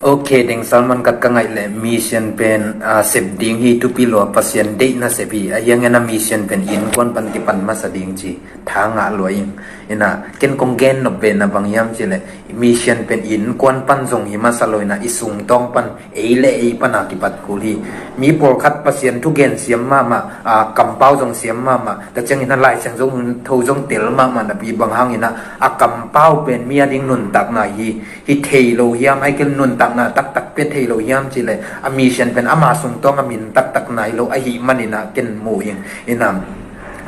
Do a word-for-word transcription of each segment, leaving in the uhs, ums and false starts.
Ok, deng Salman, kat ka ngaih leh mission pen a sep ding hi, thupi lua, Pasian deihna sep hi. A hiangin a mission pen innkuan pan kipan masa ding ci tha ngah lua ing. Ina ken kong gen nop ve na bang hiam ci leh, mission pen innkuan pan zong hi masa lo, ina i sungtawng pan, ei le ei pana kipat kul hi. Mi pawlkhat Pasian thugen siam mahmah, a kampau zong siam mahmah, ta ciangin a Lai Siangtho zong tel mahmah napi bang hangin a kampau pen mi a ding nuntakna hi, hi thei lo hiam, ai kil nuntakna taktak pia thei lo hiam ci leh, a mission pen ama sungtawng a min taktak nai lo ahi manin a ken mu ing. Ina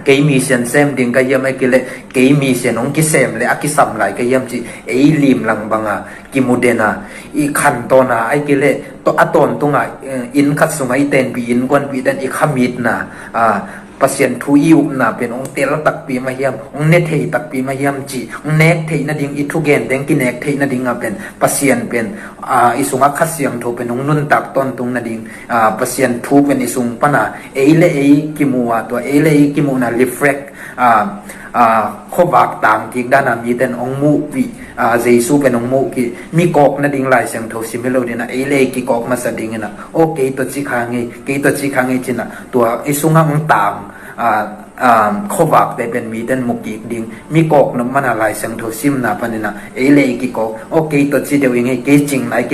kei mission sem ding ka hiam, ai kil leh kei mission hong kisem leh a kisam lai ka hiam ci, ei limlang banga kimu den a, i khantawn a, ai kil leh a tawntung a, inn khat sungah i tenpih, innkuanpih den i khamitna, a Pasian thu i upna pen hong tel takpi mah hiam, hong ne thei takpi mah hiam ci, hong nek theih nading, i thugen teng kinek theih nading a pen Pasian pen a i sungah Kha Siangtho pen hong nuntak tawntung nading, a Pasian thu pen i sung pana ei le ei kimu a, tua ei le ei kimuhna reflect, a a khuavak tang kik dana miten hong muhpih, a Jesu pen hong muhpih, mi kawk nading Lai Siangtho sim hi lo dina, ei le ei kikawk masa dingina, o kei tawh ci kha ngei, kei tawh ci kha ngei cina, tua i sungah hong tang, a a khuavakte pen miten mu kik ding, mi kawk nop mana Lai Siangtho simna panina ei le ei kikawk, o kei tawh ci deuh i ngei, kei cingna i